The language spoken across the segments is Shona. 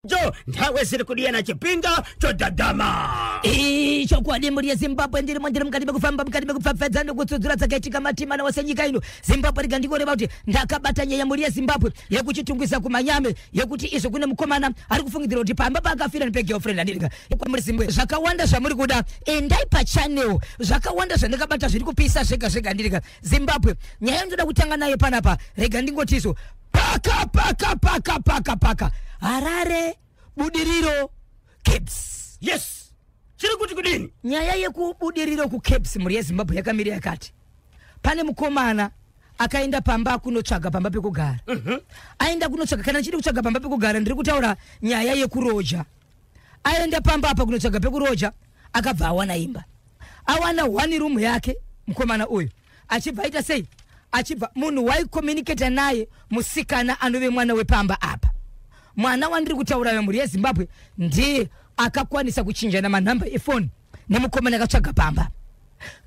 Jo, nthawe ziri kudiyana chipinga chodadama. Chokwadi mhuri yeZimbabwe, ndirimo, ndiri mukati mekufamba, mukati mekupfapfadza nokutsudzura dzakaitika matima nawo senyika ino Zimbabwe. Rega ndikoreva kuti ndakabata nyaya, mhuri yeZimbabwe, yekuchitungwisa kumanyame, yekuti izvo kune mukomana ari kufungidzira kuti pamba paakafira nepegirlfriend. Andirika muri Zimbabwe, zvakawanda zvamuri kuda, endai pachannel, zvakawanda zvandakabata zviri kupisa zvega zvega. Ndirika Zimbabwe, nyaya yandoda kutanga nayo panapa, rega ndingoti izvo paka paka paka paka paka Harare, Budiriro, Cabs. Yes, chiri kuti kudini? Nyaya yekuBudiriro kuCabs, mhuri yeZimbabwe, yakamira yakati pane mukomana akaenda pamba kunotsvaga pamba pekugara. Aenda kunotsvaga, kana chiri kutsvaga pamba pekugara, ndiri kutaura nyaya yekuroja. Aenda pamba apa kunotsvaga pekuroja, akabva awana imba, awana one room yake. Mukomana uyu achibva aita sei? Achibva munhu waicommunicata naye musikana anove mwana wepamba apa. Mwana wandiri kutaura, mhuri yeZimbabwe, ndiye akakwanisa kuchinjana manhamba efoni nemukomana akatsvaga pamba,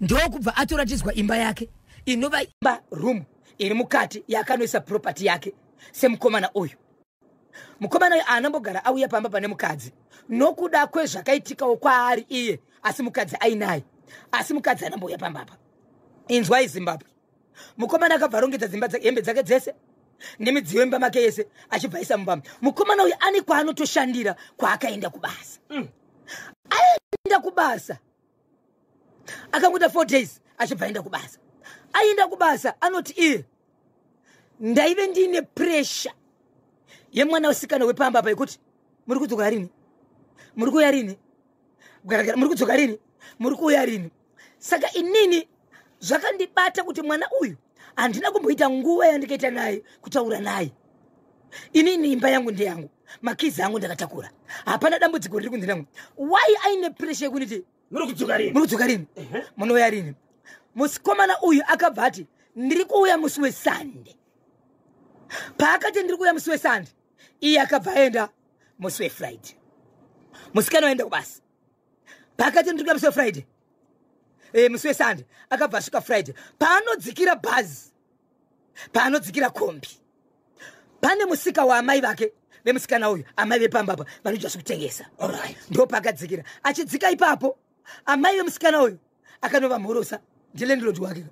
ndokubva atoratidzwa imba yake, inova imba room iri mukati yaakanoisa property yake semukomana uyu. Mukomana uyu haanambogara auya pamba pane mukadzi nokuda kwezvakaitikawo kwaari iye, asi mukadzi ainaye, asi mukadzi anambouya pamba apa. Inzwai Zimbabwe, mukomana akabva arongedza dzimba, hembe dzake dzese nemidziyo yemba make yese, achibva aisa mumba. Mukomana uyu ane kwaanotoshandira, kwaakaenda kubasa. Aenda kubasa, akangoita 4 days achibva aenda kubasa. Aenda kubasa, anoti iye, "Ndaive ndiine pressure yemwana wesikana wepamba apa yekuti muri kudzoka rini, muri kuuya rini, muri kudzoka rini, muri kuuya rini." Saka inini zvakandibata kuti mwana uyu handina kumboita nguva yandikaita naye, kutaura naye. Inini imba yangu ndeyangu, makizi angu ndakatakura, hapana dambudziko riri kunzi nangu. Why aine pressure yekunditi muri kudzoka rini? Muri kudzoka rini, munouya rini? Musikomana uyu akabva ati, "Ndiri kuuya musi weSunday." Paakati ndiri kuuya musi weSunday, iye akabva aenda musi weFriday. Musikana waenda kubasa. Paakati ndiri kuuya musi weFriday, musi weSunday, akabva asvika Friday. Paanodzikira bhazi, paanodzikira kombi, pane musika waamai vake vemusikana uyu, amai vepambapa vanoita zvekutengesa. Ndo paakadzikira. Achidzika ipapo, amai vemusikana uyu akanovamhorosa, ndilandlord wake,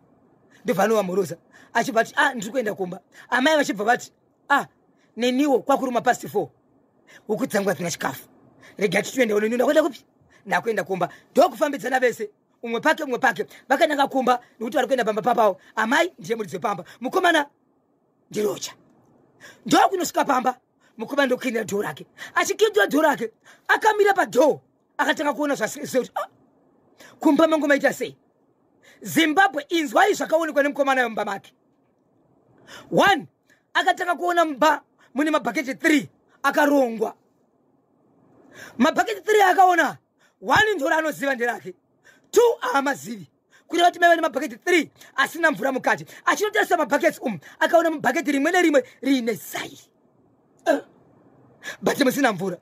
ndobva anovamhorosa, achibva ati, "Ah, ndiri kuenda kumba." Amai vachibva vati, "Ah, neniwo kwakuruma past 4, huku dzangu hadzina chikafu, rega titoendawo neni." "Ndakuenda kupi?" "Ndakuenda kumba." Ndokufambidzana vese, umwe pake, umwe pake, vakananga kumba, nekuti vari kuenda pamba papawo. Amai ndiye muridzi wepamba, mukomana ndiroja. Ndokunosvika pamba, mukomana ndokuinira door rake. Achikindura door rake, akamira padoor, akatanga kuona zvasekuti, ah, kumba mangu maita sei? Zimbabwe, inzwai zvakaonekwa nemukomana wemumba make. One, akatanga kuona mumba mune mabhaketi 3 akarongwa. Mabhaketi 3 akaona, one ndoro anoziva nderake, two haamazivi, kureva kuti maiva nemabhaketi 3 asina mvura mukati. Achinotarisa mabhaketi umu, akaona mubhaketi rimwe nerimwe riine zai, but musina mvura.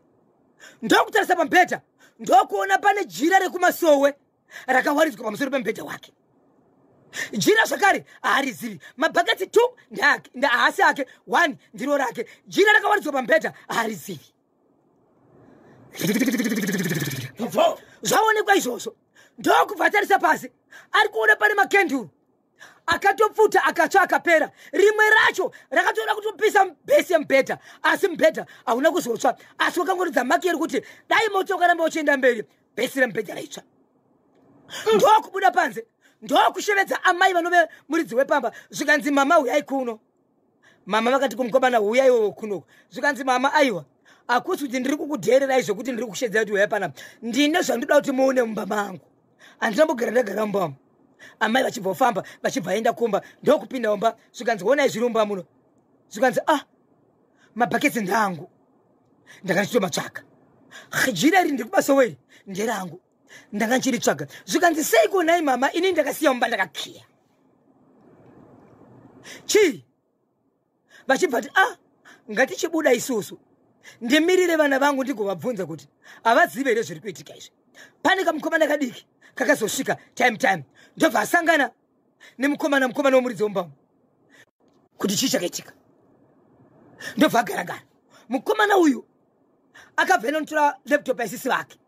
Ndokutarisa pamubhedha, ndokuona pane jira rekumasowe rakawaridzwa pamusoro pemubhedha wake. Jira zvakare haarizivi. Mabhaketi 2 haasi ake, 1 ndiro rake, jira rakawaridzwa pamubhedha haarizivi. Zvaonekwa izvozvo, ndokubva atarisa pasi, ari kuona pane makenduru akatopfuta, akatsva, akapera. Rimwe racho rakatoda kutopisa base yemubhedha, asi mubhedha hauna kuzotsva, asi wakangoridza mark eri kuti dai moto ukaramba uchienda mberi, base remubhedha raitsva. Ndokubuda panze, ndokushevedza amai vanove muridzi wepamba. Zvikanzi, "Mama, huyai kuno." Mama vakati kumukomana, "Huyai iwewe kunoko." Zvikanzi, "Mama, aiwa, hakusi kuti ndiri kukudheererai zvokuti ndiri kushedzera kuti huyai panapa. Ndine zvandoda kuti muone mumba mangu, handina mbogara ndagara mumba umu." Amai vachibva kufamba, vachibva aenda kumba, ndokupinda mumba. Zvikanzi, "Onai zviri mumba muno." Zvikanzi, "Ah, mabhaketsi ndangu, ndanga ndichitomatsvaka. Jira iri ndiri kubasoweri nderangu, ndanga ndichiritsvaga." Zvikanzi, "Sei konai mama, ini ndakasiya mumba ndakakiya chii?" Vachibva ti, "Ah, ngatichibuda isusu, ndimirire vana vangu ndigovabvunza kuti havazive here zviri kuitika izvi." Pane kamukomana kadiki kakazosvika time time, ndobva asangana nemukomana, mukomana womuridzi womba, kuti chii chakaitika. Ndobva agaragara mukomana uyu. Akabva inonotora laptop yaisisi vake,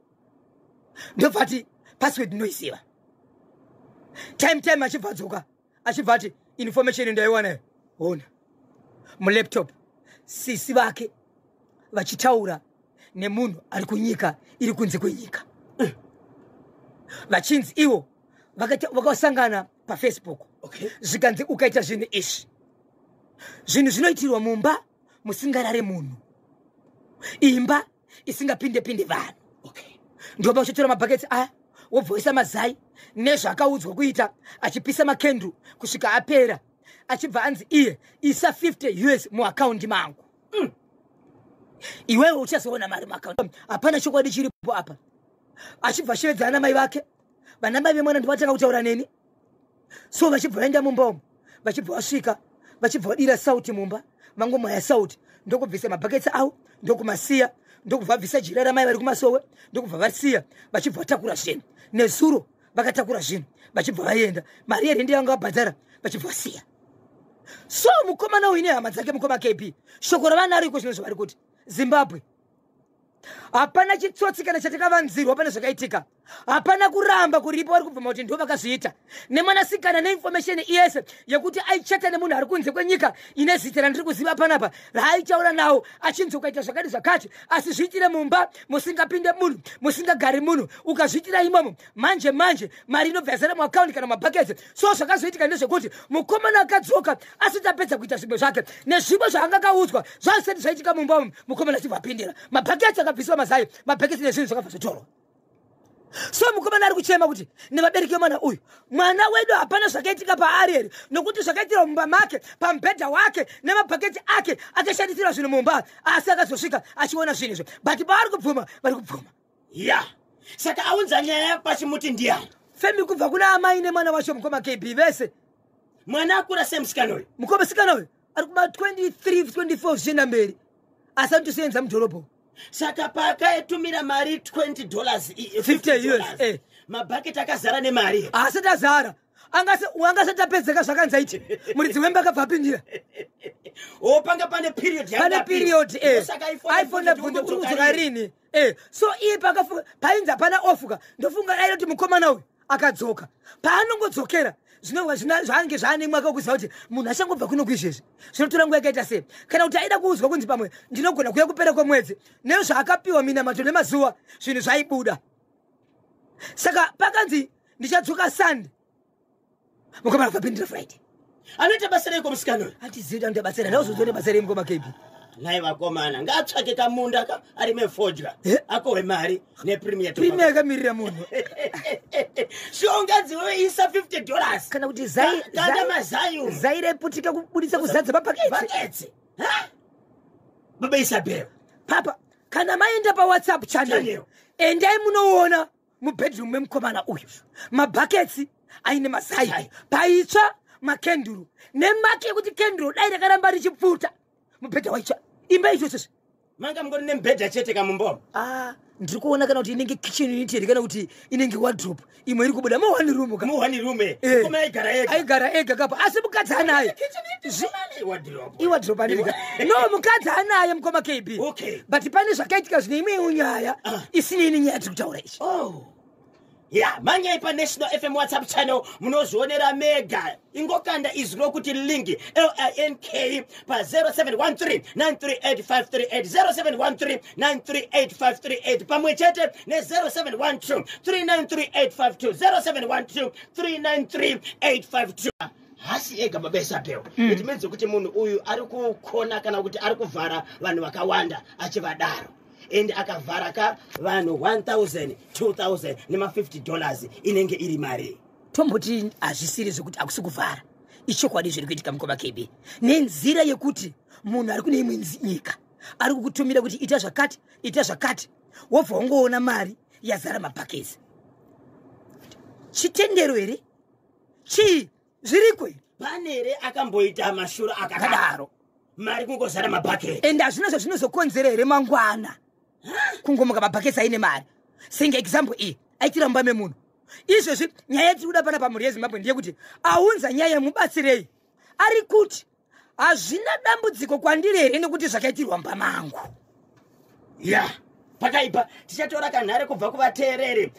ndobva ati password ndinoiziva. Time achibva adzoka, achibva ati information ndaiwana, ona mulaptop sisi vake vachitaura nemunhu ari kunyika iri kunze kwenyika, vachinzi ivo vakasangana paFacebook. Zvikanzi ukaita zvinhu izvi, zvinhu zvinoitirwa mumba musingarare munhu, imba isingapinde-pinde vanhu. Ndoba uchitora mabhaketsi aya, wobva mazai nezvaakaudzwa kuita, achipisa makenduru kusvika apera, achibva anzi iye isa 50 US muakaundi mangu. Iwewe uchazoona mari muakaundi. Hapana chokwadi chiripo apa. Achibva ashevedza ana mai vake, vana mai vemwana ndivatanga kutaura neni. So vachibva vaenda mumba umu, vachibva vasvika, vachibva vadira sauti mumba, vangomwaya sauti, ndokubvisa mabhaketsi avo, ndokumasiya, ndokubva vabvisa jira ramai vari kumasowe, ndokubva vasiya, vachibva vatakura zvinhu. Nezuro vakatakura zvinhu, vachibva vaenda. Mari yerendi yanga vabhadhara, vachibva vasiya. So mukomana uyu nehama dzake, mukoma KB, shoko ravanaro iko zvino zvavari kuti Zimbabwe hapana chitsotsi kana chatakavanzirwa. Pane zvakaitika, hapana kuramba kuripo. Vari kubvuma kuti ndo vakazviita nemwanasikana, neinformation iyese yekuti aichata nemunhu ari kunze kwenyika ine zita randiri kuziva panapa raaitaura nawo, achinzi ukaita zvakati zvakati, asi zviitire mumba musingapinde munhu, musingagari munhu. Ukazviitira imomo, manje manje mari inobva yazara muakaundi kana mabhaketi. So zvakazoitika ndezvekuti mukomana akadzoka asati apedza kuita zvimwe zvake, nezvimwe zvaanga akaudzwa zvazvisati zvaitika mumba umu. Mukomana achibva apindira, mabhaketi akabviswa mazai, mabhaketi nezvinhu zvakabva zvotorwa. So mukomana ari kuchema kuti nevabereki vemwana uyu, mwana wedu hapana zvakaitika paari here, nokuti zvakaitirwa mumba make, pamubhedha wake, nemabhaketi ake akashandisirwa zvinhu mumba, asi akazosvika achiona zvinhu izvo. But paari kubvuma, vari kubvuma. Ya, saka aunza nyaya pachimuti ndiani? Femi kubva kuna amai nemwana wacho, mukoma KB, vese. Mwana akura semusikana uyu? Mukoma, sikana uyu ari kuma 23 24 zvichienda mberi, asi anotosevenza mudhorobho. Saka paakaitumira mari $20, 50 US, eh. Mabhaketi akazara nemari? Asati azara, angasati apedzeka, zvakanzi aiti muridzi wemba akabva apindira. O, panga pane period. Pane period, eh. Saka iPhone abvunze uri kudzoka rini, eh. So iye pakafunga painzi hapana ofuka, ndofunga aida kuti mukomana uyu akadzoka, paanongodzokera zvinova zvaange zvaane mwaka wekuziva kuti munhu achangobva kuno kuizvezvi, zvinotora nguva yakaita sei, kana kuti aida kuudzwa kunzi pamwe ndinogona kuuya kupera kwemwedzi. Nezvaakapiwa minamato nemazuva, zvinhu zvaibuda. Saka pakanzi ndichadzoka Sunday, mukomana akapindira Friday. Anoita basa reiko musikana uyu? Atizivi kuti anoita basa rei, ndauzoziva basa rei, mukoma KB. Nhai vakomana, ngaatsvake kamunda ka arime fodya. Eh? Akohwe mari nepremier. Premier yakamirira munhu. Sure, unganzi wewe isa $50 kana kuti zai kanda mazai umu. Zai reputika kubudisa kuzadza mapaketi. Baketse. Ha? Baba Isabel. Papa, kana maenda paWhatsApp channel, Channel. Endai munoona mubedroom memukomana uyu, mabhaketsi aine mazai, Zai. paitsva makenduru nemaki ekuti kenduru dai rakaramba richipfuta, mubhedha waitsva, imba izvozvozvo. Manga mungori nemubhedha chete kamumbomo? Ah, ndiri kuona kana kuti inenge kitchen unit here, kana kuti inenge wardrobe imwe iri kubuda mu one room ka. Mu one room. Eh. Mukomana aigara ega? Aigara ega kapo, asi mukadzi anaye. Wardrobe. Iwardrobe anenge no, mukadzi anaye, mukoma KB. But pane zvakaitika zvine imwewo nyaya isinini nyaya tiri kutaura ichi. Oh. Ya, manyai paNational FM WhatsApp channel, munozvionera mega. Ingokanda izwi rokuti link, LINK, pa 0713 938 0713 938 pamwe chete ne0712 393852, 0712 393852. Hasi ega, baba Isabel. It means kuti munhu uyu ari kukona kana kuti ari kuvhara vanhu vakawanda achivadaro, and akavhara ka vanhu 1000, 2000 nema$50, inenge iri mari. Tomboti hazvisiri zvekuti hakusi kuvhara, ichokwadi zviri kuitika, mukoma KB, nenzira yekuti munhu ari kune imwe nyika ari kukutumira kuti ita zvakati, ita zvakati, wobva wangoona mari yazara mabhakezi. Chitendero here? Chii zviriko here? Pane here akamboita mashuro akadaro? Akadaro. Mari kungozara mabhaketi. Ende hazvina zvazvinozokonzera here mangwana kungomuka mabhaketi aine mari? Senge example iyi aitira mumba memunhu izvezvi. Nyaya yatiri kuda pana pamhuri yeZimbabwe ndeyekuti aunza nyaya yemubatsirei ari kuti hazvina dambudziko kwandiri here, nekuti zvakaitirwa mumba mangu. Ya. Pakaipa, tichatora kanhare kubva kuvateereri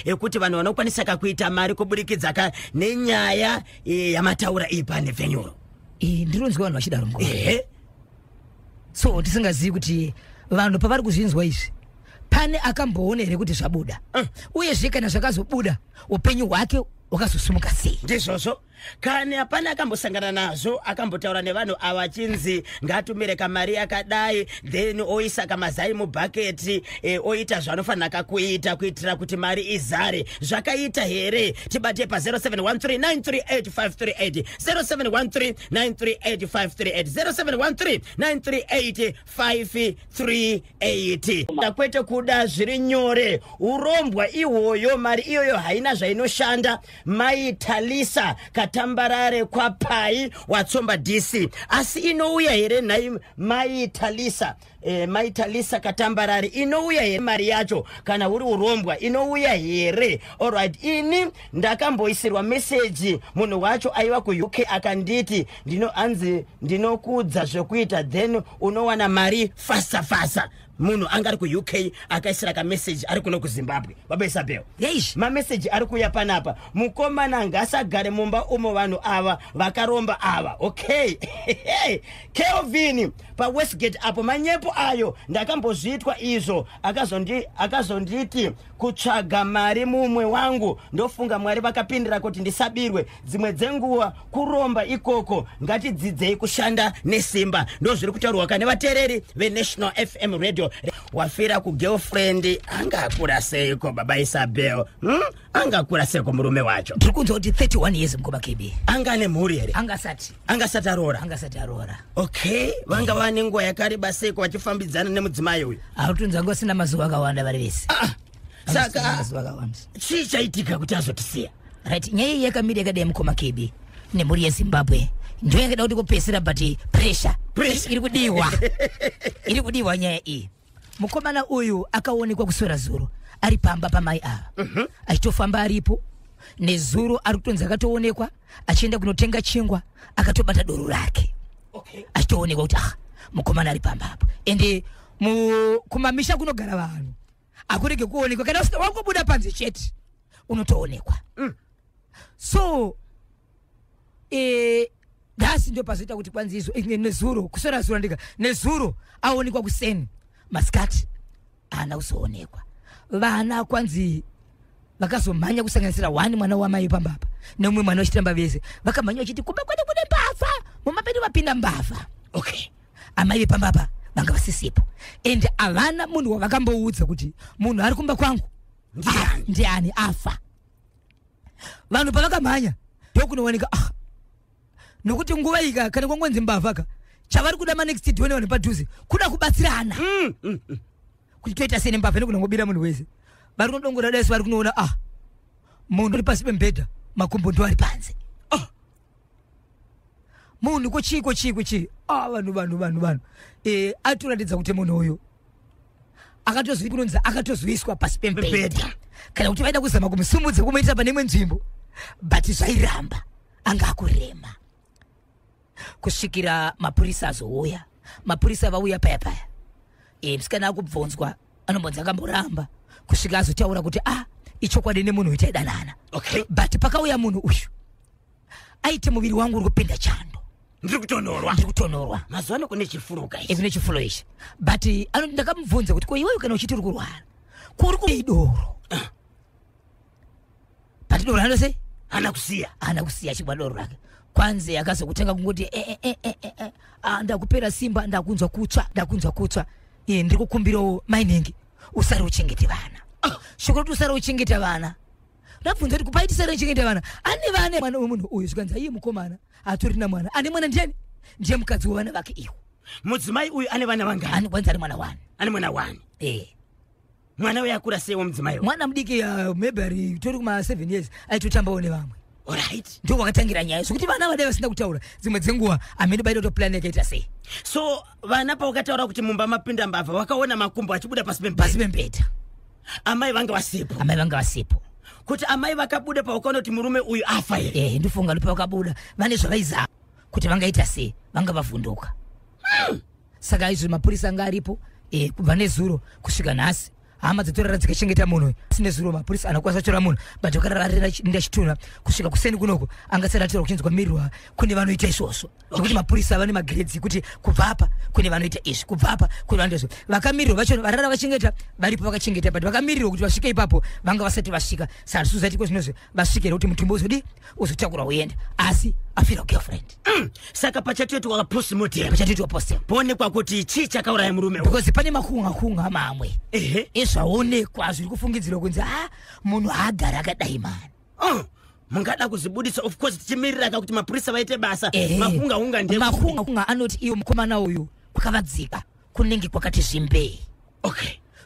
ekuti vanhu vanokwanisa kakuita mari kuburikidza ka nenyaya yamataura iyi panhepfenyuro. Ndinonzwa vanhu vachidaro ngo. Ehe. So tisingazivi kuti vanhu pavari kuzvinzwa izvi, pane akamboona here kuti zvabuda? Uyezve kana zvakazobuda, upenyu hwake hwakazosumuka sei? Ndizvozvo. Kana hapana akambosangana nazvo, akambotaura nevanhu ava achinzi ngatumire kamari yakadai, then oisa kamazai mubhaketi, oita zvaanofanira kakuita kuitira kuti mari izare, zvakaita here? Tibate pa 0713938538, 0713938538, 0713938538. Kwete kuda zviri nyore, urombwa ihwoyo. Mari iyoyo haina zvainoshanda. Maitalisa Katambarare kwaPai Watsomba DC, asi inouya here nhai Maitalisa? Maitalisa Katambarare, inouya here mari yacho kana uri urombwa? Inouya here? Alright, ini ndakamboisirwa meseji, munhu wacho aiva kuUK, akanditi ndino anzi ndinokudza zvekuita, then unowana mari fasa fasa. Munhu anga ari kuUK akaisira kameseji ari kuno kuZimbabwe. Baba Isabel, Eish. mameseji ari kuuya panapa. Mukomana ngasagare mumba umo, vanhu ava vakaromba ava. Okay, Kelvin paWestgate apo, manyepo ayo, ndakambozviitwa izvo. Akazonditi kutsvaga mari mumwe wangu, ndofunga Mwari vakapindira kuti ndisabirwe. Dzimwe dzenguva kuromba ikoko, ngatidzidzei kushanda nesimba. Ndo zviri kutaurwa kane vateereri veNational FM Radio. Wafira kugirlfriend, angakura seiko baba Isabel? Angakura seiko murume wacho? Ndiri kunzwa kuti 31 years, mukoma KB. Anga ane mhuri here? Angasati. Angasati aroora? Angasati aroora. Okay, vanga vane nguva yakareba seiko vachifambidzana nemudzimai uyu? Ari kutonzi anga vasina mazuva akawanda vari vese. Ah, Anga vasina saka mazuva akawanda. chii chaitika kuti azotisiya? Right, nyaya iyi yakamira yakadai, mukoma KB nemhuri yeZimbabwe. Ndo yakada kuti kupesera, but pressure Pressure. iri kudiwa, iri kudiwa nyaya iyi. Mukomana uyu akaonekwa kuswera zuro ari pamba pamai ava, achitofamba aripo. Nezuro ari kutonzi akatoonekwa achienda kunotenga chingwa, akatobata doro rake, achitoonekwa kuti ah, mukomana ari pamba apo. Ende kumamisha kunogara vanhu akurege kuonekwa, kana usina wangobuda panze chete unotoonekwa. So nhasi ndo pazoita kuti kwanzi izvo nezuro, kuswera zuro ndika nezuro aonekwa kuseni, masikati haana kuzoonekwa. Vana kwanzi vakazomhanya, kusanganisira one mwana wamai pambapa nemumwe mwana wachitamba vese, vakamhanya vachiti kumba kwedu kune mbavha, mumba medu vapinda mbavha. Amai vepambapa vanga vasisipo, and havana munhu wavakamboudza kuti munhu ari kumba kwangu Ndiani? Ah, ndiani afa. Vanhu pavakamhanya ndokunowanika, ah, nokuti nguva ika kana kwangonzi mbavha ka, chavari kuda manext door nevanhu padhuze kuda kubatsirana kuti toita sei nembavha inogona munhu wese. Vari kunodongora daiso, vari kunoona, ah, munhu uri pasi pemubhedha, makumbo ndo ari panze. Ah. Munhu kochii kochii kochii? Ah, vanhu vanhu vanhu vanhu, atoratidza kuti munhu uyu akatozwi kunonzi akatozoiswa pasi pemubhedha, Pemubhedha. kana kuti vaida kuzama kumusumudza kumuitira pane imwe nzvimbo, but zvairamba, anga akurema kusvikira mapurisa azouya. Mapurisa vauya paya paya, musikana akubvunzwa, anombonzi akamboramba kusvika azotaura kuti ah, ichokwadi, nemunhu uyu taidanana. But pakauya munhu uyu aiti muviri wangu uri kupinda chando. Ndiri kutonhorwa. Ndiri kutonhorwa. Mazuva ano kune chifuruka ichi. Kune chifulo ichi, but anoti ndakamubvunza kuti ko iwewe kana uchiti uri kurwara, kuri kuidoro? But doro anose Hana kusiya. Haana kusiya chibwa doro rake. Kwanze akazokutanga kungoti eh. Ah, ndakupera simba, ndakunzwa kutsva, ndakunzwa kutsva. Ndiri kukumbirawo mainingi usare uchengete vana. Shoko rekuti usare uchengete vana, ndabvunza kuti kupaiti sare uchengete vana, ane vana mwana wemunhu uyu? Zvikanzi aiye mukomana hatorina mwana, ane mwana ndiani? Ndiye mukadzi wevana vake iwo. Mudzimai uyu ane vana vangani? Ane, kwanzi ane mwana wani. Ane mwana wani. Mwana uyu akura sei womudzimai uyu? Mwana mudiki, maybe ari tori kuma 7 years, aitotambawo nevamwe. Ndo kwakatangira nyaya, zvokuti vana vadai vasina kutaura dzimwe dzenguva amene baida kutoplani yakaita sei. So vana pawakataura kuti mumba mapinda mbavha, vakaona makumbo achibuda pasi pasi pemubhedha? Pemubhedha. Amai vanga vasipo? Amai vanga vasipo. Kuti amai vakabuda pawakaona kuti murume uyu afa here? Ndifunga ndipo vakabuda, vane zvavaizama kuti vangaita sei, vanga vavhunduka. Saka izvo mapurisa anga aripo. Kubva nezuro kusvika nhasi hama dzatorara dzikachengeta munhu uyu. Asi nezuro mapurisa anokwanisa kutora munhu, but vakarara rinda chitunha kusvika kuseni kunoko, angasati atorwa kuchinzwa mirirwa kune vanoita izvozvo, nekuti mapurisa vane magrades kuti kubva apa kune vanoita izvi, kubva apa kune vanoita izvo. Vakamirirwa vacho varara vachengeta varipo vakachengeta, but vakamirirwa kuti vasvike ipapo vanga vasati vasvika. Saka tisuzati ko zvinozvi vasvike kuti mutumbi uzodi uzotakura uende, asi afira girlfriend. Saka pachatoitwa postmortem, pachatoitwa postmortem, poonekwa kuti chii chakauraya murume uyu. Because pane makunga kunga mamwe ezvaonekwa zviri kufungidzirwa kunzi a munhu haagari akadai mani. Oh, mungada kuzvibudisa, of course tichimirira ka kuti mapurisa vaite basa. Makunga unga ndiye Makunga kunga anoti iwo mukomana uyu kwakavadzika kunenge kwakati zvimbei.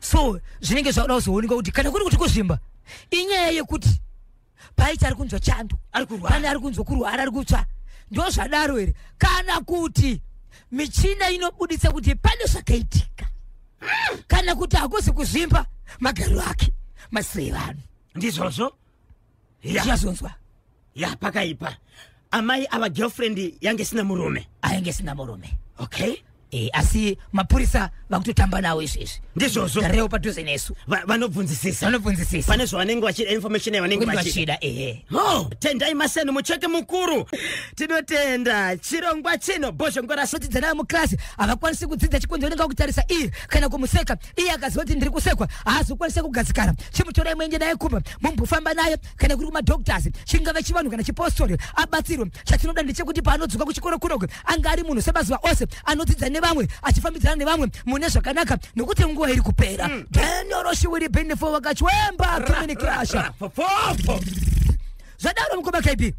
So zvinenge zvakuda kuzoonekwa kuti kana kuri kuti kuzvimba inyaya yekuti paiti ari kunzwa chando, Ari kurwara. Pane ari kunzwa kurwara, ari kutsva, ndo zvadaro here, kana kuti michina inobuditsa kuti pane zvakaitika, kana kuti hakuzi kuzvimba, magariro ake masiro evanhu. Ndizvozvo ya. Zvichazonzwa. Ya, pakaipa. Amai ava girlfriend yange isina murume? Ainge isina murume. Asi mapurisa vakutotamba nawo izvezvi. Ndizvozvo. Garewo padhuze nesu. Vanobvunzisisa. Vanobvunzisisa. Pane zvavanenge vachida, information yavanenge Vanenge vachida. vachida, ehe. Oh, tendai Maseno, mucheke mukuru, tinotenda chirongwa chino Bhozhongora. Vanodzidza nayo muklasi havakwanisi kudzidza, chikonzero unenge wakutarisa iye kana kumuseka. Iye akaziva kuti ndiri kusekwa, haazokwanisa kugadzikana. Chimutorai muende naye kumba, mumbofamba naye kana kuri kumadoctors, chingave chivanhu kana chipostori, abatsirwe. Chatinoda ndechekuti paanodzoka kuchikoro kunoko anga ari munhu semazuva ose, anodzidza nevamwe, achifambidzana nevamwe mune zvakanaka, nokuti nguva iri kupera. Daniel Shiwiri Benefo vakachwemba communication. Fofofo. Zvadaro, mukoma KB,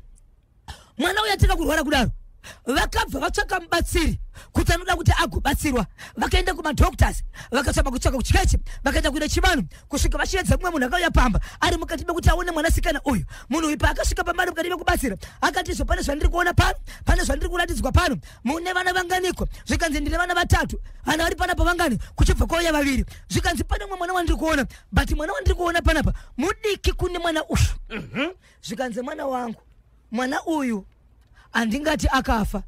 mwana uyu atanga kurwara kudaro, vakabva vatsvaka mubatsiri kuti anoda kuti agobatsirwa. Vakaenda kumadoctors, vakatsvaka kutsvaka kuchechi, vakaenda kuita chivanhu, kusvika vachiedza mumwe munhu akauya pamba ari mukati mekuti aone mwanasikana uyu. Munhu uyu paakasvika pamba ari mukati mekubatsira, akati izvo pane zvandiri kuona pano, pane zvandiri kuratidzwa pano. Mune vana vanganiko? Zvikanzi ndine vana vatatu. Vana vari panapa vangani? Kuchibva kwauya vaviri. Zvikanzi pane mumwe mwana wandiri kuona, but mwana wandiri kuona panapa mudiki kune mwana uyu. Zvikanzi mwana wangu, mwana uyu handingati akafa.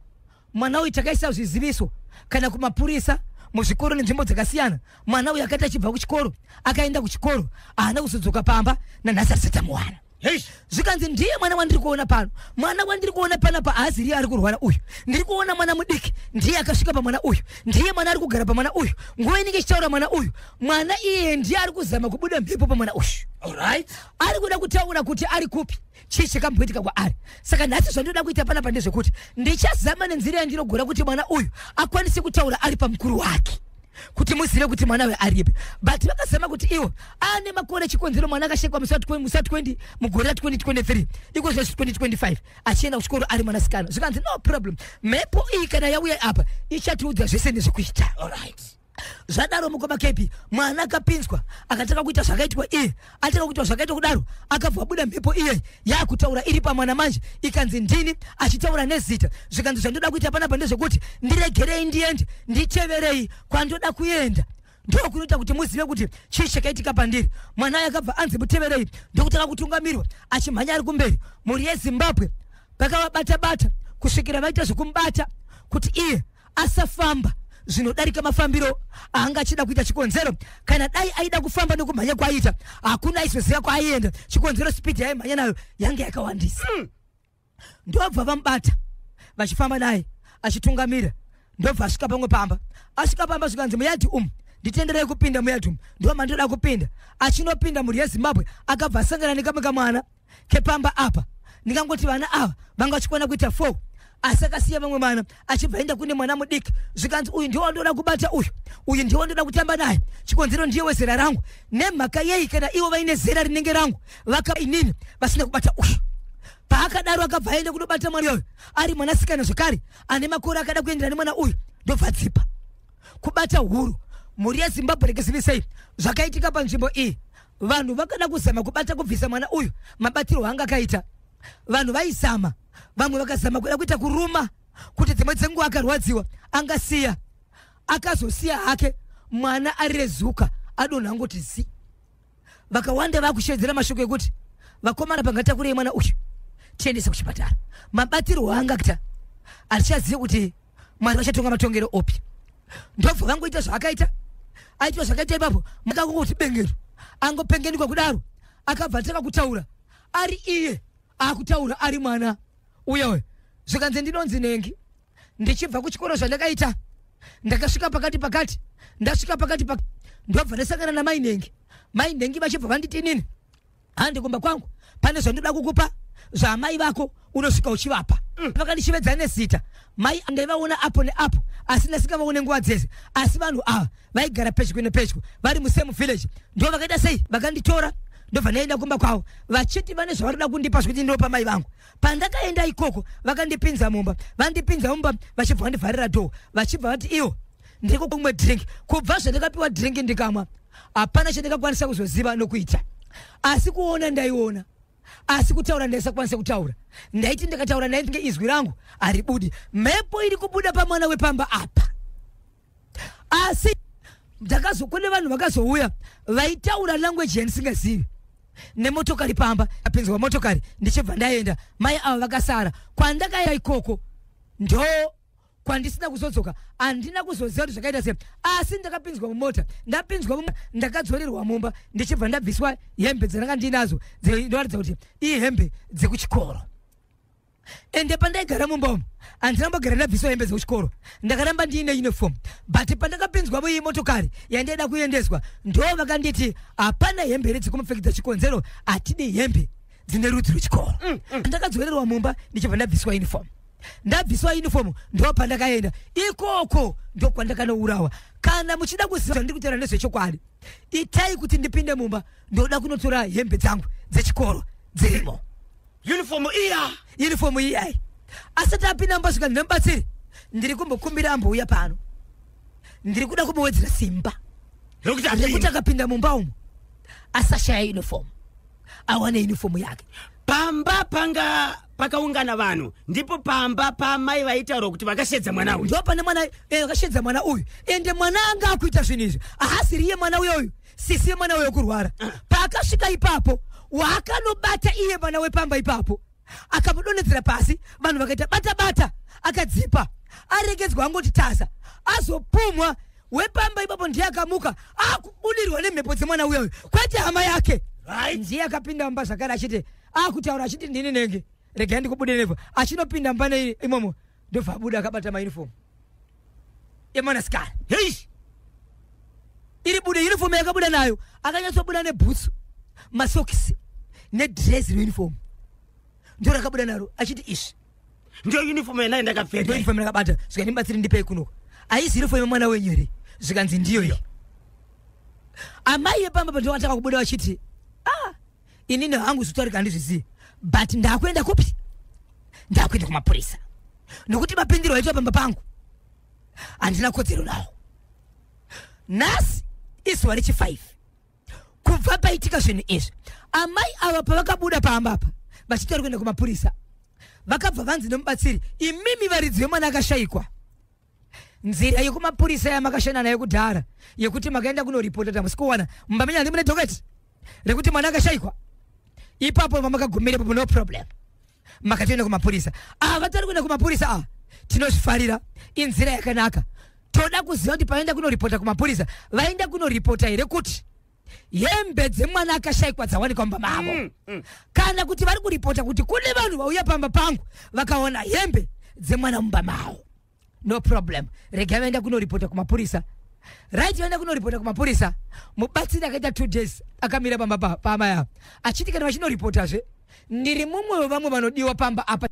Mwana uyu takaisa zviziviso kana kumapurisa, muzvikoro nenzvimbo dzakasiyana. Mwana uyu akati achibva kuchikoro, akaenda kuchikoro, haana kuzodzoka pamba, nanhasi asati amuwana. Hei. Zvikanzi ndiye mwana wandiri kuona pano. Mwana wandiri kuona panapa haaziriye ari kurwara uyu. Ndiri kuona mwana mudiki ndiye akasvika pamwana uyu, ndiye mwana ari kugara pamwana uyu. Nguva inenge ichitaura mwana uyu, mwana iye ndiye ari kuzama kubuda mhepo pamwana uyu. Ari kuda kutaura kuti ari kupi, chii chakamboitika kwaari. Saka nhasi zvandinoda kuita panapa ndezvekuti ndichazama nenzira yandinogona kuti mwana uyu akwanise kutaura ari pamukuru wake, kuti muzive kuti mwana uyu aripi. But vakazama kuti iwo ane makore, chikonzero mwana akashekwa musi wa 20 mugore ra2023, iko zvino 2025, achienda kuchikoro ari mwanasikana. Zvikanzi no problem, mhepo iyi kana yauya apa ichatiudza zvese nezvekuita. Zvadaro, mukoma Kepi, mwana akapinzwa, akatanga kuita zvakaitwa iye. Atanga kuitwa zvakaitwa kudaro, akabva abuda mhepo iye yakutaura iri pamwana manje, ikanzi ndini, achitaura nezita. Zvikanzi zvandoda kuita panapa ndezvekuti ndiregerei ndiende, nditeverei kwandoda kuenda, ndokunoita kuti muzive kuti chii chakaitika pandiri. Mwana uyu akabva anzi muteverei, ndokutanga kutungamirwa achimhanya ari kumberi. Mhuri yeZimbabwe, vakavabata-bata kusvikira vaita zvekumubata kuti iye asafamba zvinodarika mafambiro aanga achida kuita. Chikonzero kana dai aida kufamba nekumhanya kwaaita, hakuna aizoziva kwaaienda. Chikonzero speed yaimhanya nayo yange yakawandisa. Ndobva vamubata vachifamba naye achitungamira, ndobva asvika pamwe pamba. Asvika pamba, zvikanzi muyadhi umu, nditenderei kupinda muyadhi umu, ndo mandoda kupinda. Achinopinda, mhuri yeZimbabwe, akabva asangana nekamwe kamwana kepamba apa. Ndingangoti vana ava vanga vachikwana kuita 4, asi akasiya vamwe vana achibva enda kune mwana mudiki. Zvikanzi uyu ndiwo wandoda kubata uyu, uyu ndiwo wandoda kutamba naye, chikonzero ndiye wezera rangu. Nemhaka yei kana ivo vaine zera rinenge rangu vaka inini vasina kubata uyu? Paakadaro akabva aenda kunobata mwana uyoyo, ari mwanasikana zvekare ane makore akada kuenderana nemwana uyu, ndobva dzipa kubata huro. Mhuri yeZimbabwe, rekezivisei zvakaitika panzvimbo iyi. Vanhu vakada kuzama kubata kubvisa mwana uyu, mabatirwo anga akaita vanhu vaizama, vamwe vakazama kuda kuita kuruma kuti dzimwe dzenguva akarwadziwa angasiya. Akazosiya hake mwana arirezuka, adonha, angoti zi. Vakawanda vakushedzera mashoko ekuti vakomana, pangatakurei mwana uyu tiendese kuchipatara, mabatirwo anga kuita hatichazivi kuti Mwari vachatonga matongero opi. Ndobva vangoita zvaakaita. Aitwa zvakaita ipapo, makangoti bengero, angopengenikwa kudaro, akabva atanga kutaura ari iye akutaura ari mwana uya uya. Zvikanzi ndinonzi nengi, ndichibva kuchikoro zvandakaita, ndakasvika pakati pakati, ndasvika pakati pakati ndobva ndasangana namai Nengi. Mai Nengi vachibva vanditi inini handi kumba kwangu, pane zvandoda kukupa zvaamai vako, unosvika uchivapa. Vakandishivedza nezita mai. Ndaivaona apo neapo, asi ndasingavaone nguva dzese, asi vanhu ava vaigara pedyo nepedyo, vari musame village. Ndo vakaita sei, vakanditora, ndobva ndaenda kumba kwavo vachiti vane zvavarida kundipa zvekuti ndinopa mai vangu. Pandakaenda ikoko vakandipinza mumba. Vandipinza mumba vachibva vandivharira door, vachibva vati iwo ndiko kumwe drink. Kubva zvandakapiwa drink ndikamwa, hapana chandakakwanisa kuzoziva nokuita, asi kuona ndaiona, asi kutaura ndaisakwanisa kutaura. Ndaiti ndikataura ndainge izwi rangu haribudi, mhepo iri kubuda pamwana wepamba apa. Asi ndakazokune vanhu vakazouya vaitaura language yandisingazivi nemotokari pamba. Apinzwa motokari ndichibva ndaenda, mai ava vakasara. Kwandakaenda ikoko ndo kwandisina kuzodzoka, handina kuzoziva kuti zvakaita sei, asi ndakapinzwa mumota. Ndapinzwa, ndakadzorerwa mumba ndichibva ndabviswa hembe dzandanga ndinadzo, dzinoratidza kuti ihembe dzekuchikoro. Ende pandaigara mumba umu handina mbogara ndabviswa hembe dzekuchikoro, ndakaramba ndiine uniform. But pandakapinzwa muiyi motokari yandaida kuendeswa, ndo vakanditi hapana hembe here dzekumupfekedza, chikonzero hatidi hembe dzine rudzi rwechikoro. Ndakadzorerwa mumba ndichibva ndabviswa uniform. Ndabviswa uniform ndo pandakaenda ikoko, ndo kwandakanourawa. Kana muchida kuziva zvandiri kutaura nezvechokwadi, itai kuti ndipinde mumba, ndoda kunotora hembe dzangu dzechikoro dzirimo. Uniform iya? Uniform iyai. Asati apinda mumba svika ndinomubatsiri, ndiri kumbokumbira ambouya pano, ndiri kuda kumuwedzera simba rekuti rekuti apinde. Akapinda mumba umu asashaya uniform, awane uniform yake. Pamba panga pakaungana vanhu, ndipo pamba pamai vaitaura kuti vakashedza mwana uyu? Ndo pane mwana, akashedza mwana uyu. Ende mwana anga akuita zvinhu izvi haasiri iye mwana uyoyu, sisi yemwana uyo kurwara. Paakasvika ipapo waakanobata iye mwana wepamba ipapo, akamudonhedzera pasi, vanhu vakaita bata bata, akadzipa aregedzwa angoti tasa, azopumwa wepamba ipapo ndiye akamuka akubudirwa nemhepo dzemwana uyoyo, kwete hama yake. Ndiye akapinda mumba zvakare achiti akutaura achiti ndini nenge, regai ndikubude nevho. Achinopinda mumba nei imomo, ndobva abuda akabata mauniform emwanasikana. Hei! Iri bude uniform yakabuda nayo, akanyatsobuda nebhutsu, masokisi nedresi reuniform, ndo rakabuda naro achiti izvi Ndiyo uniform yanai ndo ndakapfeka. Uniform rakabata. Zvika ndibatsiri, ndipei kunoko, haisi uniform yemwana wenyu here? Zvikanzi ndiyo iyi. Amai vepamba pandokatanga kubuda vachiti, ah, inini hangu zvitaurika handizvizivi, but ndakuenda kupi? Ndakuenda kumapurisa, nokuti mapindiro aitwa pamba pangu handina kodzero nawo. Nhasi izuva rechi5 kubva paitika zvinhu izvi. Amai ava pavakabuda pamba apa vachiti vari kuenda kumapurisa, vakabva vanzi nomubatsiri, imimi varidzi vemwana akashayikwa, nzira yekumapurisa yamakashanda nayo kudhara yekuti makaenda kunoripota tamusi kuwana mumba menyu handi mune docket rekuti mwana akashayikwa, ipapo mamakagumira ipapo, no problem, makatoenda kumapurisa. Ava tari kuenda kumapurisa ava tinozvifarira, inzira yakanaka. Toda kuziva kuti paenda kunoripota kumapurisa, vaenda kunoripota here kuti hembe dzemwana akashayikwa dzawanikwa mumba mavo, kana kuti vari kuripota kuti kune vanhu vauya pamba pangu vakaona hembe dzemwana mumba mavo? No problem, regai vaenda kunoripota kumapurisa. Right, vaenda kunoripota kumapurisa. Mubatsiri akaita 2 days akamira pamba paamai ava achiti kana vachinoripotazve, ndiri mumwe wevamwe vanodiwa pamba apa.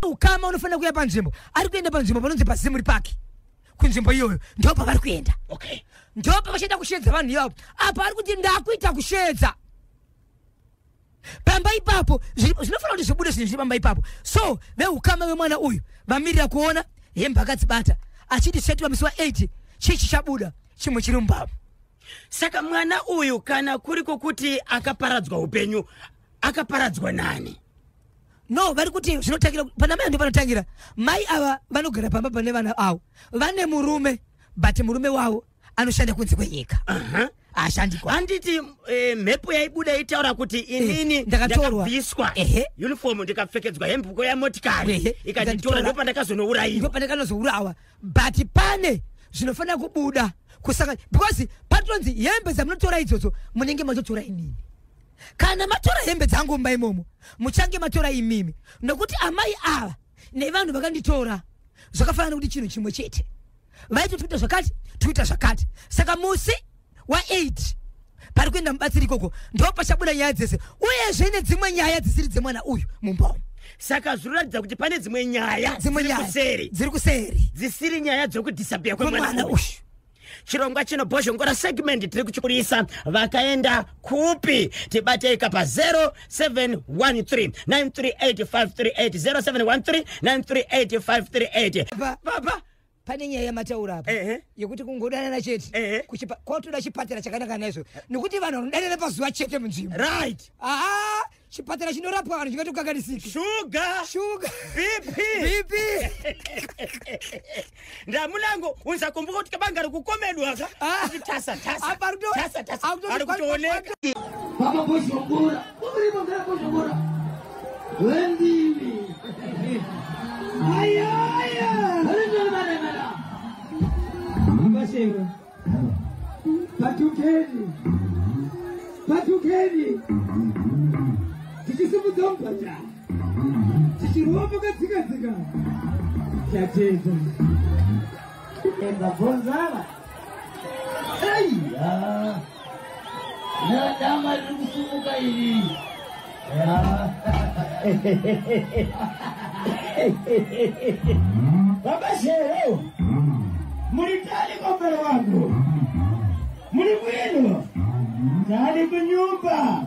Ukama unofanira kuuya panzvimbo, ari kuenda panzvimbo panonzi paZimuri Park. Kunzvimbo iyoyo ndo pavari kuenda. Ndo pavachaita kushedza vanhu ivavo. Apa ari kuti ndakuita kushedza pamba ipapo, zvinofanira kuti zvibude zvinhu zviri pamba ipapo. So veukama vemwana uyu vamirira kuona hembe akadzibata achiti zvichaitwa musi wa8, chii chichabuda chimwe chiri mubaba. Saka mwana uyu, kana kuri kwokuti akaparadzwa upenyu, akaparadzwa nani? No, vari kuti zvinotangira pana mai, ndo panotangira. Mai ava vanogara pamba pane vana avo, vane murume, but murume wavo anoshanda kunze kwenyika, haashandi kwa. Handiti mhepo yaibuda itaura kuti inini Ndakatorwa. Ndakabviswa uniform, ndikapfekedzwa hembuko yamotikari, ikanditora, ikanditora. Ndopandakazonourayiwa. Ndopandakanozourawa. But pane zvinofanira kubuda kusanga, because patonzi hembe dzamunotora idzodzo, munenge matotora inini. Kana matora hembe dzangu mumba imomo, muchange matora imimi, nokuti amai ava nevanhu vakanditora zvakafanana nekuti chinhu chimwe chete. Vaiti tikuita zvakati, tikuita zvakati. Saka musi wa8 pari kuenda mubatsiri ikoko, ndo pachabuda nyaya dzese, uyezve nedzimwe nyaya dzisiri dzemwana uyu mumba umu. Saka zvinoratidza kuti pane dzimwe nyaya dzimwe dziri nyaya kuseri, dziri kuseri dzisiri nyaya dzokudisappear kwemwana kwemwana uyu. Uyu. Chirongwa chino Bhozhongora segment tiri kuchikurisa vakaenda kupi. Tibatei pa 0713 938538, 0713 938538. Baba. Pane nyaya yamataura apa yekuti kungodanana chete, kwatoda chipatara chakanaka naizvo, nekuti vanhu vanodanana pazuva chete munzvimbo. Aha, chipatara chinorapwa vanhu chingatokanganisika. Shuga. Shuga. BP. BP. Ndamulango unzakumbuka kuti kabanga ri kukomedwa ka. Kuti tasa tasa. Apa ari Tasa tasa. ari Ari kutooneka. Baba Bhozhongora, uri mangara Bhozhongora. Wendimi. Aya aya. Rinda. Baba Shero. Patukeni. Patukeni. Tichisimudza mubhadha. Tichirova pakatsika tsika. Tatenda. Enda bvonzara. Aiya. Dama riri kusimuka iri. Ya. Baba Shero. Muri tali kombero wangu. Muri bwino. Tali kunyumba.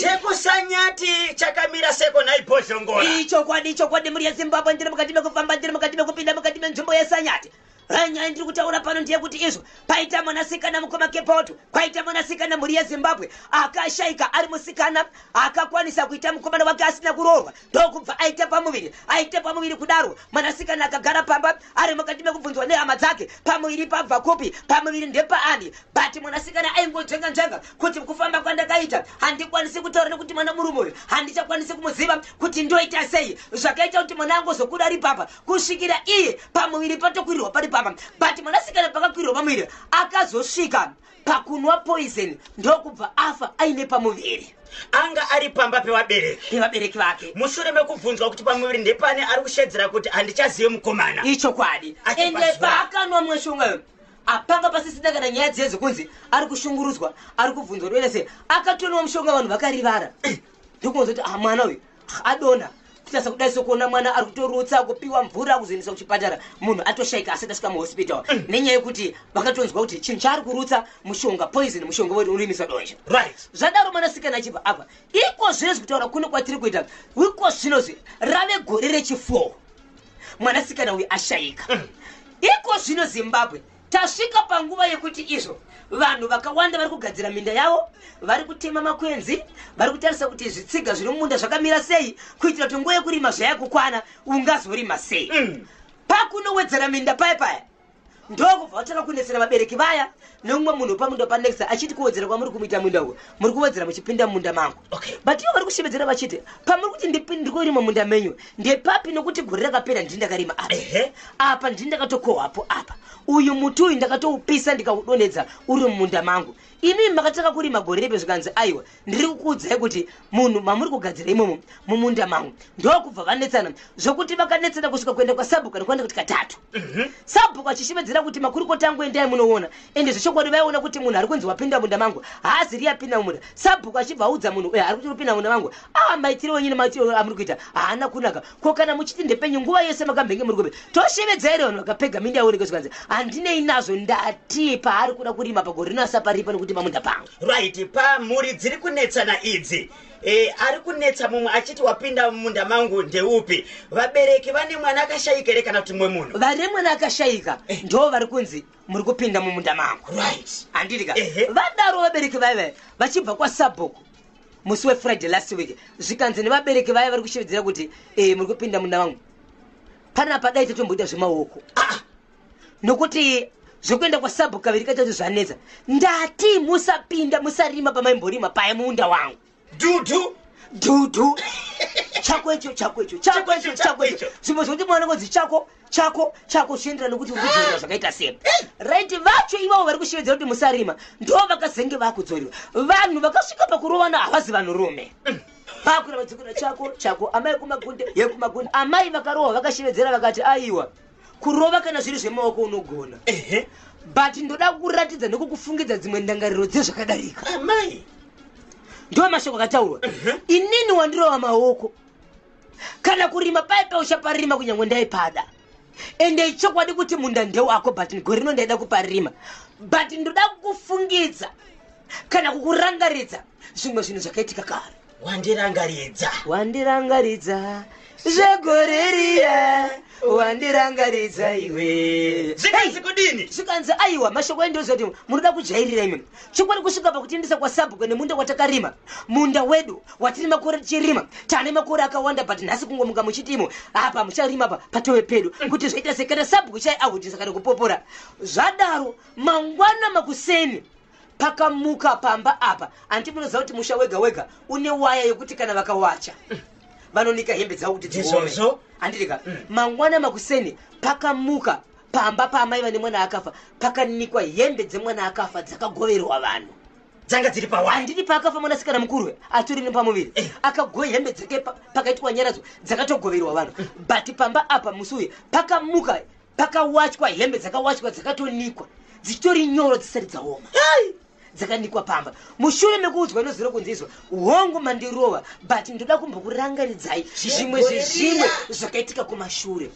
Chekusanyati chakamira seko naibhozhongora. Ichokwadi, ichokwadi, mhuri yeZimbabwe. Ndiri mukati mekufamba, ndiri mukati mekupinda mukati menzvimbo yeSanyati. Nyaya ndiri kutaura pano ndeyekuti izvo paita mwanasikana, mukoma Kepoto, kwaita mwanasikana, mhuri yeZimbabwe, akashayika ari musikana akakwanisa kuita mukomana wake asina kuroorwa, ndokubva aita pamuviri. Aita pamuviri kudaro, mwanasikana akagara pamba ari mukati mekubvunzwa nehama dzake, pamuviri pabva kupi, pamuviri ndepaani? But mwanasikana aingonzvenga nzvenga kuti kufamba kwandakaita handikwanisi kutaura, nekuti mwana murume uyu handichakwanisi kumuziva kuti ndoita sei. Zvakaita kuti mwana angozobuda ari papa kusvikira iye pamuviri patokwirirwa pari papa. But mwanasikana pakakwirirwa pamuviri akazosvika pakunwa poison, ndokubva afa aine pamuviri. Anga ari pamba pevabereki. Pevabereki vake. Mushure mekubvunzwa kuti pamuviri ndepane, ari kushedzera kuti handichazive mukomana. Ichokwadi. Achibva Ende zuva. paakanwa mweshongayo, apanga pasisina kana nyaya dziye dzekunzi ari kushungurudzwa, ari kubvunzwa doene sei. Akatonwa mushonga, vanhu vakarivara, ndokunzwa kuti, "Ah, mwana uyu adonha." Kutasa kudai sokuona mwana ari kutorutsa, kupiwa mvura, kuzoendeswa kuchipatara, munhu atoshayika asati asvika muhospital, nenyaya yekuti vakatonzwa kuti chinhu chaari kurutsa mushonga, poison, mushonga urimisa donje. Zvadaro, mwanasikana achibva apa. Iko zvinezvi, kutaura kuno kwatiri kuita iko zvinozvi, rave gore rechi4 mwanasikana uyu ashayika. Iko zvino Zimbabwe tasvika panguva yekuti izvo vanhu vakawanda vari kugadzira minda yavo, vari kutema makwenzi, vari kutarisa kuti zvitsiga zviri mumunda zvakamira sei, kuitira kuti nguva yekurima zvayakukwana ungazorima sei. Pakunowedzera minda paya paya, ndokubva vatanga kunetsera vabereki vaya nemumwe munhu pamunda panexa, achiti kuwedzera kwamuri kumuita munda uyu, muri kuwedzera muchipinda mumunda mangu. But ivo vari kushevedzera vachiti, pamuri kuti ndiri kurima munda menyu ndepapi? Nokuti gore rakapera ndini ndakarima apa apa, ndini ndakatokohwapo apa. Uyu muti uyu ndakatoupisa ndikaudonhedza uri mumunda mangu. Imi makatanga kurima gore repe? Zvikanzi, aiwa, ndiri kukuudzai kuti munhu mamuri kugadzira imomo mumunda mangu. Ndokubva vanetsana, zvokuti vakanetsana kusvika kuenda kwasabhuku nekuenda kuti katatu, sabhuku achishevedzera kuti makurukota angu, endai munoona. Ende zvechokwadi vaiona kuti munhu ari kunzi wapinda munda mangu haaziri yapinda mumunda. Sabhuku achibva audza munhu uyu ari kuti kupinda munda mangu, a maitiro wenyini, maitiro amuri kuita haana kunaka. Ko kana muchiti ndepenyu, nguva yese makambenge muri kupi? Toshevedza here vanhu vakapega minda yaoneke? Zvikanzi, handinei nazvo, ndati paari kuda kurima pagore rino asaparipa, nekuti pamunda pangu. Right, pamhuri dziri kunetsana idzi, Ari kunetsa mumwe achiti wapinda mumunda mangu ndeupi? Vabereki vane mwana akashayika here kana kuti mumwe munhu? Vane mwana akashayika ndo vari kunzi muri kupinda mumunda mangu. Right. Handiti ka? Ehe. Vadaro vabereki vaiva vachibva kwasabhuku musi weFriday last week, zvikanzi nevabereki vaya vari kushevedzera kuti muri kupinda munda mangu panapa, dai tatomboita zvemaoko, nokuti zvekuenda kwasabhuku kaviri katatu zvanetsa. Ndati musapinda, musarima pamaimborima paya munda wangu. Dhudhu. Dhudhu, chako icho, chako icho, chako icho, chako icho, zvimwe zvokuti mwana ngodzi chako, chako, chako, zvichienderana nekuti uri kudzorera zvakaita sei. Right, vacho ivavo vari kushevedzera kuti musarima ndo vakazenge vakudzoriwa. Vanhu vakasvika pakurovana havazi vanhurume, vakuramba vadzokera chako, chako. Amai kumagunde yekumagunde, amai vakarohwa vakashevedzera vakati, "Aiwa, kurova kana zviri zvemaoko unogona, but ndoda kuratidza nekukufungidza dzimwe ndangariro dzezvakadarika." Amai. Ndo mashoko akataurwa. Inini wandirova maoko, kana kurima paipa uchaparima kunyange ndaipada. Ende ichokwadi kuti munda ndewako, but gore rino ndaida kuparima, but ndoda kukufungidza kana kukurangaridza zvimwe zvinhu zvakaitika kare. Wandirangaridza. Wandirangaridza zvegore riya, wandirangaridza iwe. Zvikanzi kudini? Zvikanzi, aiwa, mashoko endozoti munoda kujairira imwe chokwadi kusvika pakutiendesa kwasabhuku nemunda watakarima, munda wedu watiri makore tichirima, tane makore akawanda, but nhasi kungomuka muchitimo apa mucharima pa patove pedu, kuti zvaita sei? Kana sabhuku chai ahutisa kana kupopora. Zvadaro, mangwana makuseni pakamuka pamba apa, anti munoziva kuti musha wega wega une waya yekuti kana vakawacha vanonika hembe dzavo kuti dziome. Ndizvozvo. Handiti ka? Mangwana makuseni pakamuka pamba paamai vane mwana akafa, pakanikwa hembe dzemwana akafa, dzakagoverwa vanhu. Dzanga dziri pawaya. Handiti paakafa mwanasikana mukuru atori nepamuviri, akagoya hembe dzake, pakaitwa nyaradzo, dzakatogoverwa vanhu. But pamba apa musi uyu pakamuka pakawachwa hembe, dzakawachwa, dzakatonikwa dzichitori nyoro, dzisati dzaoma, dzakanikwa pamba. Mushure mekuudzwa noziro kunzi izvo, hongu mandirova, but ndoda kumbokurangaridzai zvimwe zvezvimwe zvakaitika kumashure.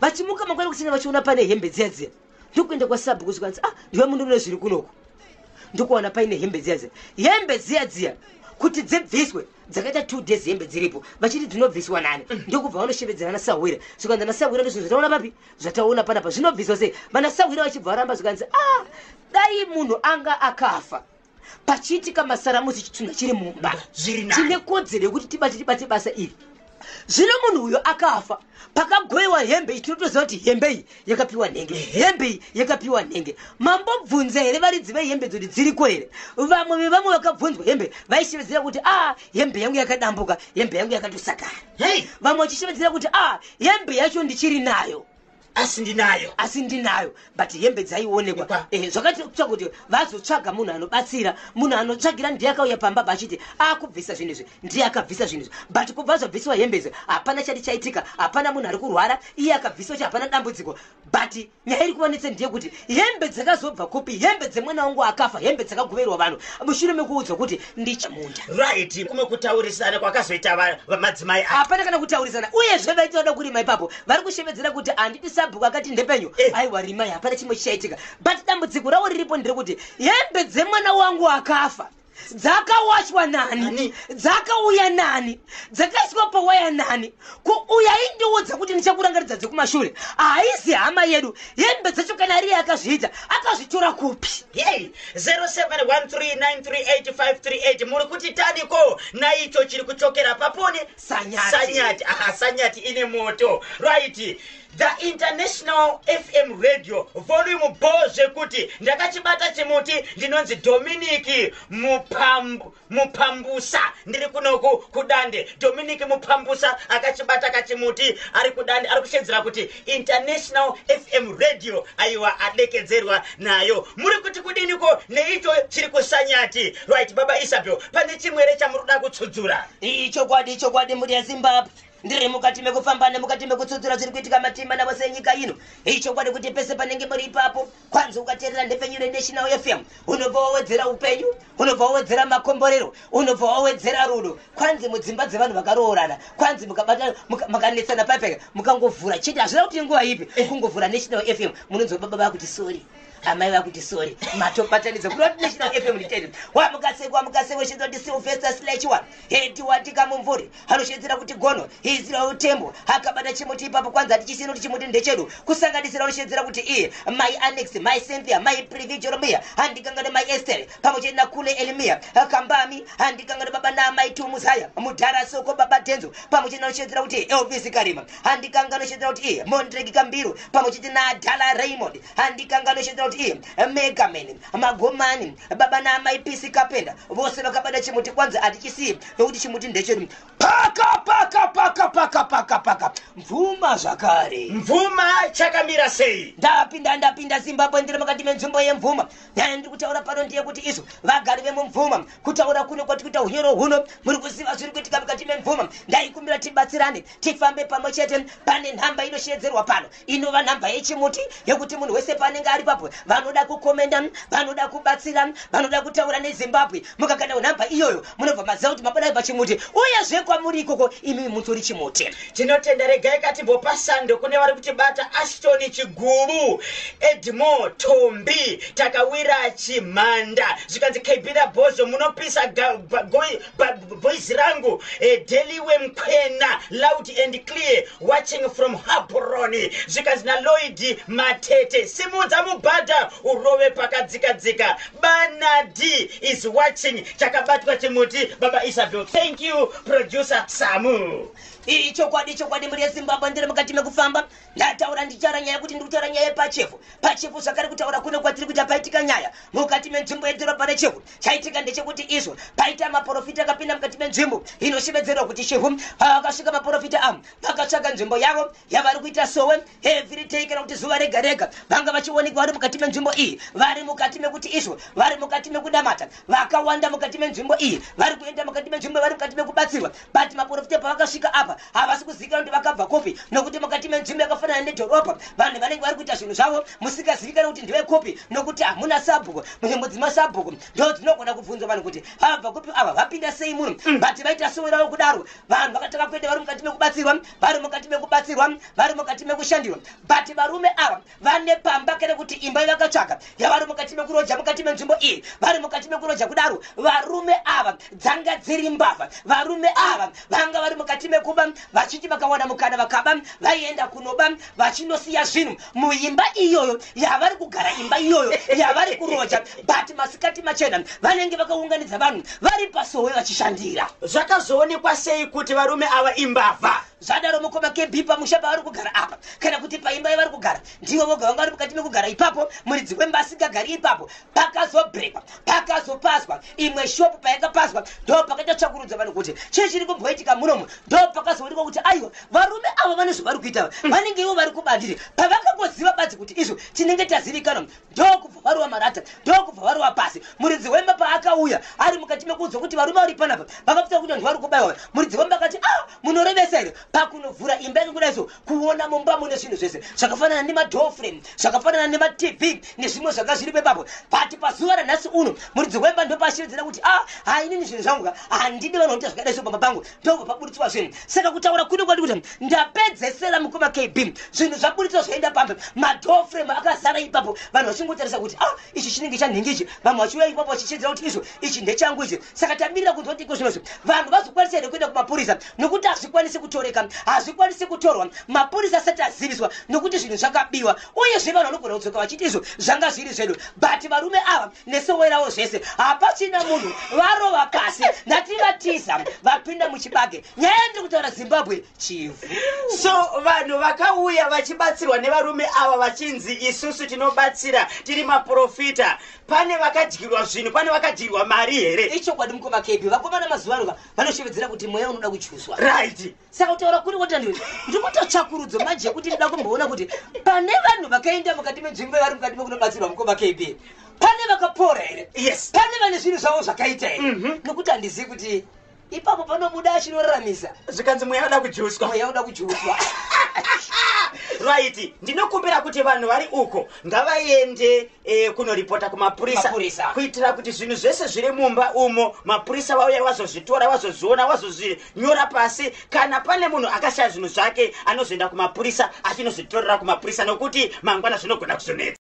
Vachimuka mangwana kusina, vachiona pane hembe dziya dziya, ndokuenda kwasabhuku. Zvikanzi, "Ah, ndiva munhu zviri kunoku." Ndokuwana paine hembe dziya dziya, hembe dziya dziya kuti dzibviswe dzakaita 2 days hembe dziripo, vachiti dzinobviswa nani? Ndokubva vanoshevedzera nasahwira. Zvikanzi nasahwira, "Ndizvo zvataona papi, zvataona panapa, zvinobviswa sei?" Vanasahwira vachibva varamba. Zvikanzi, "Ah, dai munhu anga akafa pachiitika masaramusi, chitunha chiri mumba, Zviri nani. tine kodzero yekuti tibate, tibate basa iri. Zvino munhu uyo akafa pakagoyiwa hembe iyi, tinotoziva kuti hembe iyi yakapiwa nhenge, hembe iyi yakapiwa nhenge. Mambobvunza here varidzi vehembe dzoti dziriko here?" Vamwe vevamwe vakabvunzwa hembe vaishevedzera kuti, "A, hembe yangu yakadambuka, hembe yangu yakatosakara." Hei. Vamwe vachishevedzera kuti, "A, hembe yacho ndichiri nayo." Asi ndinayo. Asi ndinayo, but hembe dzaionekwa. Kwa. Zvakatitsva kuti vazotsvaga munhu anobatsira, munhu anotsvagira ndiye akauya pamba pachiti akubvisa zvinhu izvi, ndiye akabvisa zvinhu izvi. But kubva zvabvisiwa hembe izvi hapana chati chaitika, hapana munhu ari kurwara, iye akabvisiwa chi hapana dambudziko. But nyaya iri kuvanetsa ndeyekuti hembe dzakazobva kupi, hembe dzemwana wangu akafa, hembe dzakagoverwa vanhu mushure mekuudzwa kuti ndichamunda? Right, kumwe kutaurisana kwakazoita vamadzimai aya. Hapana kana kutaurisana. Uyezve vaiti vada kurima ipapo vari kushevedzera kuti, "Handiti sabhuku akati ndepenyu?" Aiwa, rimai, hapana chimwe chichaitika. But dambudziko ravo riripo nderekuti hembe dzemwana wangu akafa dzakawachwa nani? Nani? Dzakauya nani? Dzakaiswa pawaya nani? Kuuya indiudza kuti ndichakurangaridza dzekumashure haisi hama yedu. Hembe dzacho kana ariye akazviita, akazvitora kupi? Yei, 0713938538, muri kuti taniko naicho chiri kuchokera paponi? Sanyati. Sanyati. Aha, Sanyati ine moto. Right, The International FM Radio, volume bo zvekuti ndakachibata chimuti. Ndinonzi Dominiki Mupambusa, ndiri kunoku kudande. Dominiki Mupambusa akachibata kachimuti, ari kudande, ari kushedzera kuti International FM Radio aiwa adekedzerwa nayo. Muri kuti kudiniko neicho chiri kusanyati? Right, baba Isabel, pane chimwere chamuri kuda kutsudzura? Ichokwadi, ichokwadi, mhuri yeZimbabwe. Ndiri mukati mekufamba nemukati mekutsudzura zviri kuitika matima navo senyika ino. Ichokwadi kuti pese panenge muri ipapo, kwanzi ukateerera nhepfenyuro yeNational FM, unobva wawedzera upenyu, unobva wawedzera makomborero, unobva wawedzera rudo. Kwanzi mudzimba dzevanhu vakaroorana, kwanzi mukabata mukanetsana paipeka, mukangovhura chete, hazvina kuti nguva ipi, kungovhura National FM, munonzwa baba vakuti, "Sorry." Amai vakuti sorry, matobatanidza kunoti National FM nditende. Wamukasekwa mukasekwa shedzera kuti Sylvester Slechiwa heti watika mumvuri anoshedzera kuti gono izira utembo akabata chimuti ipapo, kwanza tichisino kuti chimuti ndechedu. Kusanganisira unoshedzera kuti iye mai Alex, mai Cynthia, mai Privi Jeremia, handikangane mai Ester pamwe chete nakule Elimia Kambami, handikangane baba namai Tumuzaya Mudhara Soko, baba Tenzo pamwe chete nanoshedzera kuti Elvis Karima, handikangane shedzera kuti iye Mondreki Kambiru pamwe chete nadhala Raymond, handikangane shedzera kuti iye Megaman Magomani, baba namai Pisi Kapenda, vose vakabata chimuti, kwanzi hatichisiyi nokuti chimuti ndechedu. Paka paka paka paka paka paka mvuma zvakare. Mvuma chakamira sei? Ndapinda, ndapinda Zimbabwe, ndiri mukati menzvimbo yemvuma. Nyaya ndiri kutaura pano ndeyekuti izvo vagari vemumvuma, kutaura kuno kwati kuita unyoro huno, muri kuziva zviri kuitika mukati memvuma. Ndaikumbira tibatsirane, tifambe pamwe chete. Pane nhamba inoshedzerwa pano, inova nhamba yechimuti, yekuti munhu wese paanenge ari papo, vanoda kukomenda, vanoda kubatsira, vanoda kutaura neZimbabwe, mukakanda nhamba iyoyo munobva maziva kuti mabudai pachimuti. Uyezve kwamuri ikoko imi mutori chimuti. Tinotenda. Regai katimbopa sando kune vari kutibata: Ashton Chigubu, Edmo Tombi, Takawira Chimhanda. Zvikanzi kebira bhozo munopisa boys rangu. Deliwe Mkwena, loud and clear, watching from Haboroni. Zvikanzi naLloyd Matete, simudza mubhadha urove pakadzikadzika. Banadi is watching chakabatwa chimuti. Baba Isabel, thank you producer Samu. Ichokwadi, chokwadi, muri yeZimbabwe, ndiri mukati mekufamba. Ndataura, ndichara nyaya kuti ndiri kutaura nyaya yepachefu pachefu zvakare. Kutaura kuno kwatiri kuita, paitika nyaya mukati menzvimbo yedhorobha reChivhu. Chaitika ndechekuti izvo paita maprofita akapinda mukati menzvimbo inoshevedzerwa kuti Chivhu. Pavakasvika maprofita ava, vakatsvaga nzvimbo yavo yavari kuita sowe everyday, kana kuti zuva rega rega vanga vachionekwa vari mukati menzvimbo iyi, vari mukati mekuti izvo vari mukati mekunamata. Vakawanda mukati menzvimbo iyi vari kuenda mukati menzvimbo, vari mukati mekubatsirwa. But maprofita pavakasvika apa, havasi kuzivikanwa kuti vakabva kopi, nokuti mukati menzvimbo yakafanana nedhorobha vanhu vanenge vari kuita zvinhu zvavo musingazivikanwa kuti ndeve kopi, nokuti hamuna sabhuku. Munzvimbo dzimasabhuku ndo dzinogona kubvunzwa vanhu kuti vabva kupi, ava vapinda sei muno. But vaita sowe ravo kudaro, vanhu vakatanga kuenda, vari mukati mekubatsirwa, vari mukati mekubatsirwa, vari mukati mekushandirwa. But varume ava vane pamba, kana kuti imba yavakatsvaga yavari mukati mekuroja mukati menzvimbo iyi. Vari mukati mekuroja kudaro, varume ava dzanga dziri mbavha. Varume ava vanga vari mukati mekuba, vachiti vakawana mukana vakaba, vaienda kunoba vachinosiya zvinhu muimba iyoyo yavari kugara, imba iyoyo yavari kuroja. But masikati machena vanenge vakaunganidza vanhu vari pasowe vachishandira. Zvakazoonekwa sei kuti varume ava imbavha? Zvadaro mukoma KB, pamusha pavari kugara apa, kana kuti paimba yavari kugara, ndivo voga vanga vari mukati mekugara ipapo. Muridzi wemba asingagari ipapo. Pakazobrekwa, pakazopazwa imwe shopu. Payakapazwa ndo pakaita tsvakurudzo vanhu kuti chii chiri kumboitika munomu. Ndo pakazoonekwa kuti aiwa, varume ava vane zvavari kuita, vanenge ivo vari kubandiri. Pavakangoziva badzi kuti izvo tinenge tazivikanwa, ndokubva varova marata, ndokubva varova pasi. Muridzi wemba paakauya ari mukati mekuudzwa kuti varume vari panapa, vakapita kuti vanhu vari kubayiwa, muridzi wemba akati, "A, munorevesa here?" Pakunovhura imba yake kudai so, kuona mumba mune zvinhu zvese zvakafanana nemadoor frame, zvakafanana nemaTV nezvimwe zvanga zviripo ipapo. But pazuva ranhasi uno muridzi wemba ndopashevedzera kuti, "A, hainini zvinhu zvangu ka, handidi vanhu vanoita zvakadai so pamba pangu." Ndobva paburitswa zvinhu. Saka kutaura kuno kwati kuti ndapedzesera, mukoma KB, zvinhu zvaburitswa zvaenda pambe, madoor frame akazara ipapo, vanhu vachingotarisa kuti, "A, ichi chinenge chanhingi ichi." Vamwe vachiuya ipapo vachichedzera kuti izvo ichi ndechangu ichi. Saka tamirira kunzwa kuti iko zvinozvi vanhu vazokwanisa here kuenda kumapurisa, nokuti hazvikwanisi kutoreka, hazvikwanisi kutorwa mapurisa asati aziviswa, nokuti zvinhu zvakabiwa. Uyezve vanhu vanogona kudzoka vachiti izvo zvanga zviri zvedu. But varume ava nesowe ravo zvese, hapachina munhu, varova pasi, ndati vatiza, vapinda muchibage. Nyaya yandiri kutaura, Zimbabwe, Chivhu. So vanhu vakauya vachibatsirwa nevarume ava, vachinzi isusu tinobatsira, tiri maprofita, pane vakadyirwa zvinhu, pane vakadyirwa mari here? Ichokwadi mukoma KB, vakomana mazuva ano vanoshevedzera kuti mweya unoda kuchuswa. Saka kutaura kuri kuti ndiri kutotsvakurudzo manje yekuti ndida kumboona kuti pane vanhu vakaenda mukati menzvimbo vari mukati mekunobatsirwa, mukoma KB, pane vakapora here? Pane vane zvinhu zvavo zvakaita here? Nokuti handizivi kuti ipapo panobuda achinoraramisa. Zvikanzi mweya uda kudyuswa. Mweya uda kudyuswa. Right, ndinokumbira kuti vanhu vari uko ngavaende kunoripota kumapurisa, Mapurisa. kuitira kuti zvinhu zvese zviri mumba umo mapurisa vauya vazozvitora, vazozviona, vazozvinyora pasi. Kana pane munhu akashaya zvinhu zvake, anozoenda kumapurisa achinozvitorera kumapurisa, nokuti mangwana zvinogona kuzonetsa.